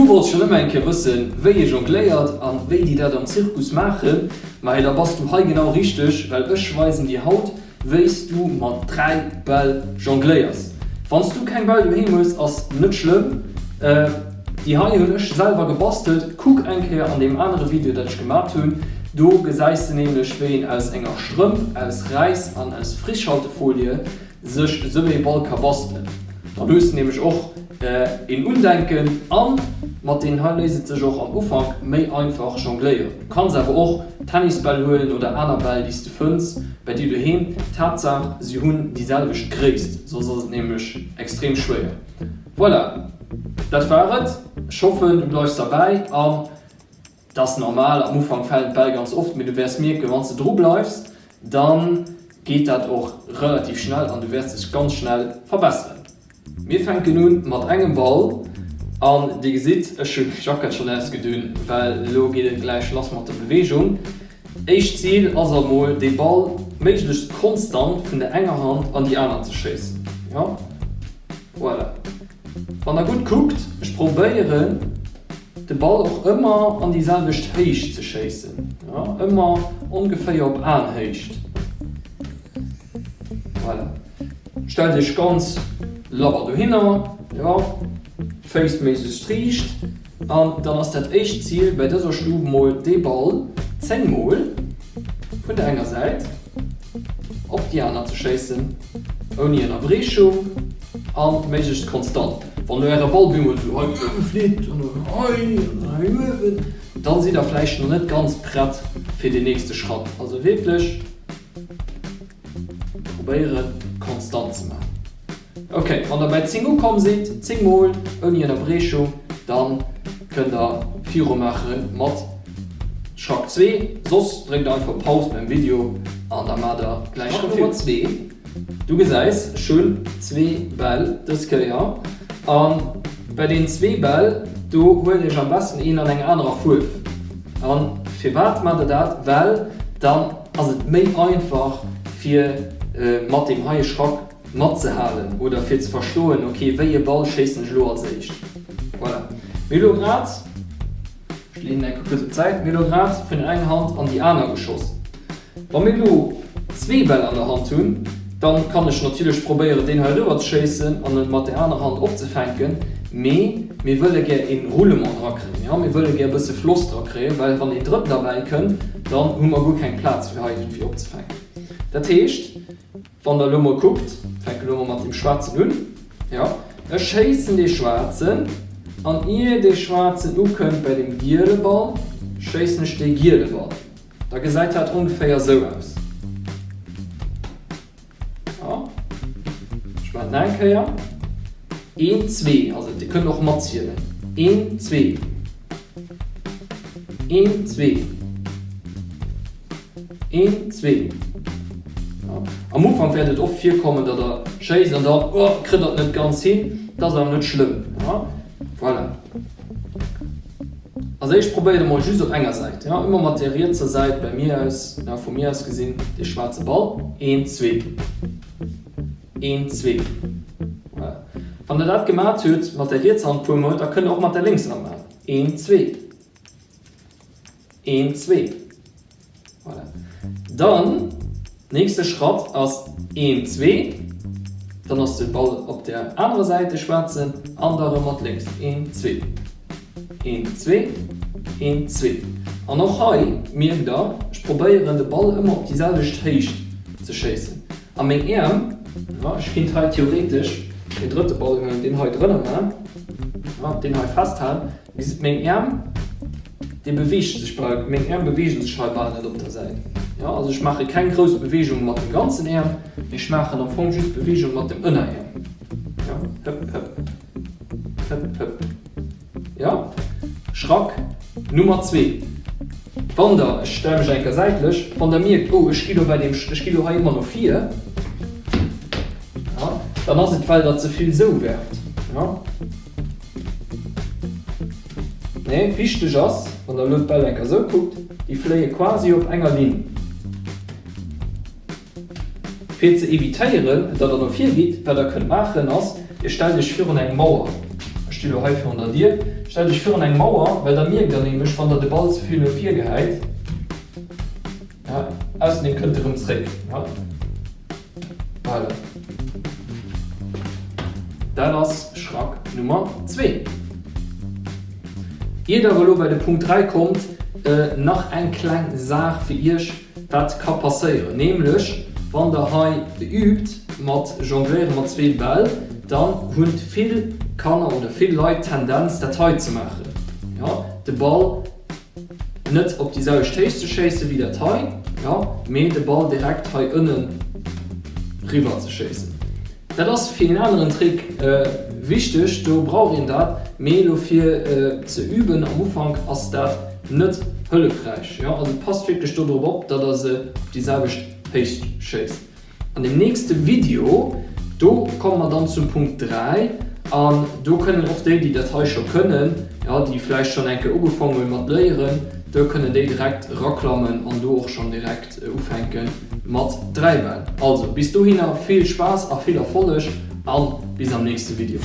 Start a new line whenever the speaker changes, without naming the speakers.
Du wollts schon ëmmer eng Kéier wëssen, wéi ee jongléiert an wéi déi dat am Zirkus maachen? Majo, da bass du hei genau richteg, well ech weisen dir haut, wéi s du mat 3 Bäll jongléiers. Wann s du keng Bäll doheem hues, ass net schlëmm, déi hei hunn ech selwer gebastelt. Kuck eng Kéier an deem anere Video, dat ech gemat hunn, do gesäis de nämlech, wéi een aus enger Strëmp, aus Räis an aus Frischhaltefolie sech esou ee Ball ka bastelen. Dann hues de nämlech och een Undenken an mat deenen hei léisst et sech och am Ufank méi einfach jongléieren. Du kanns awer och Tennisbäll huelen oder aner Bäll déi s de fënns bei dir doheem. D'Haaptsaach si hunn déi selwecht Gréisst, soss ass et nämlech extrem schwéier. Voilà, dat war et. Ech hoffen du bleifs derbäi an Et ass normal, am Ufank falen d'Bäll ganz oft, mee du wäers mierken, wann s de dru bleifs, da geet dat och relativ schnell an du wäers dech ganz schnell verbesseren. Mir fänken un mat engem Ball an dir gesitt, ech hunn d'Jackett schonn ausgedunn, well elo geet et gläich lass mat der Beweegung. Éischt Zil ass emol, dee Ball méiglechst konstant vun der enger Hand an déi aner ze schéissen. Jo, voilà. Wann der gutt kuckt, ech probéieren de Ball och ëmmer an déi selwecht Héicht ze schéissen, jo, ëmmer ongeféier op Aenhéicht. Voilà. Stellt iech ganz labber dohinner, jo, d'Féiss méiglechst riicht an dann ass dat éischt Zil bei dëser Stuf mol dee Ball 10 mol vun der enger Säit op déi aner ze schéissen, ouni Ënnerbriechung a méiglechst konstant. Wann elo äre Ball bemol esou hei uewe flitt an dann hei an dann hei uewen, dann sidd der vläicht nach net ganz prett fir den nächste Schratt. Also wierklech probéieren konstant ze maachen. Ok, wann der bei 10 ukomm sidd, 10 mol ouni Ënnerbriechung, dann kënnt der viru maache mat Schrack 2. Soss dréckt einfach Paus beim Video an da maacht der gläich Schrack Nummer 2. Du gesäis, ech hunn zwee Bäll dës Kéier an bei den zwee Bäll do huelt iech am besten een an enger anerer Fuerf. An firwat maacht der dat? Well dann ass et méi einfach fir mat deem heie Schrack matzehalen oder fir ze verstoen, ok, wéi e Ball schéissen ech elo als éischt. Voilà. Mir hu lo grad, ech leeën eng Kéier kuerz op d'Säit, mir hu lo grad vun enger Hand an déi aner geschoss. Wa mir elo zwee Bäll an der Hand hunn, dann kann ech natierlech probéieren, deen hei eriwwer ze schéissen an en mat der anerer Hand opzefänken, mee mir wëlle gär een Roulement drakréien, jo, mir wëlle gär e bësse Floss drakréien, well wann een drëtten derbäi kënnt, dann hu mer guer keng Plaz fir hei iergendwéi opzefänken. Dat heescht. Wann der elo mol kuckt, fänke elo mol mat deem schwaarzen un, jo, ech schéissen dee schwaarzen an ier dee schwaarzen ukënnt bei deem giele Ball, schéissen ech dee giele Ball. Da gesäit dat ongeféier esou aus. Jo, ech maachen et nach eng Kéier. Een, zwee ass et, Dir kënnt och matzielen. Een, zwee. Een, zwee. Een, zwee. Am Ufank wäert et oft virkommen, datt der schéisst an dann, oh, kritt der et net ganz hin. Dat ass awer net schlëmm. Voilà. Als éischt probéiert emol just op enger Säit, jo, ëmmer mat der rietser Säit bei mir aus, jo, vu mir aus gesinn, dee schwaarze Ball. Een, zwee. Een, zwee. Voilà. Wann der dat gemat hutt mat der rietser Hand puer mol, da kënnt der och mat der lénkser Hand maachen. Een, zwee. Een, zwee. Voilà. Dann, nächste Schratt ass een, zwee. Dann ass de Ball op der anerer Säit, de schwaarzen, an da rëm mat lénks. Een, zwee. Een, zwee. Een, zwee. An och hei mierkt der, ech probéieren de Ball ëmmer op déi selwecht Héicht ze schéissen. A meng Äerm, jo, ech kinnt hei theoretesch den drëtte Ball huelen, deen hei drënner man, jo, deen hei festhalen. Gesitt meng Äerm, déi beweegt sech bal, meng Äerm beweegen sech hei bal net op der Säit. Jo, also ech maache keng grouss Beweegung mat dem ganzen Äerm, mee ech maachen am Fong just Beweegung mat dem Ënneräerm. Jo, hëpp, hëpp, hëpp, hëpp. Jo, Schrack Nummer zwee. Wann der, ech stelle mech eng Kéier säitlech, wann der mierkt, oh ech gi lo bei deem, ech gi lo hei ëmmer no vir, jo, dann ass et well der ze vill sou werft. Jo. Nee, wichteg ass, wann der elo d'Bäll eng Kéier esou kuckt, déi fléie quasi op enger Linn. Fir ze evitéieren, datt der no vir gitt, wat der kënnt maachen ass, Dir stellt iech virun eng Mauer, ech sti lo hei virun der Dier, Stellt iech virun eng Mauer, well da mierkt der nämlech, wann der de Ball ze vill no vir gehäit. Ja, ausserdeem kënnt e rëm zréck. Ja. Voilà. Dat ass Schrack Nummer zwee. Ier der elo bei de Punkt 3 kommt, nach eng kleng Saach fir iech, wat ka passéieren. Nämlech wann der hei übt mat jongléiere mat zwee Bäll, dann hunn vill Kanner oder vill Leit d'Tendenz dat hei ze maachen, jo, de Ball net op déi selwecht Héicht ze schéissen wéi dat hei, jo, mee de Ball direkt hei ënnen riwwer ze schéissen. Dat ass fir een aneren Trick wichteg, do brauch een dat, mee elo fir ze üben am Ufank ass dat net hëllefräich, jo. Also passt wierklech do drop op, datt der se op déi selwecht Héicht schéisst. An dem nächste Video, do komme mer dann zum Punkt 3 an do kënnen och déi, déi dat hei scho kënnen, jo, déi vläicht schonn eng Kéier ugefaangen hunn mat léieren, do kënnen déi direkt eraklammen an do och schonn direkt ufänke mat 3 Bäll. Also bis dohinner vill Spaass a vill Erfolleg a bis am nächste Video.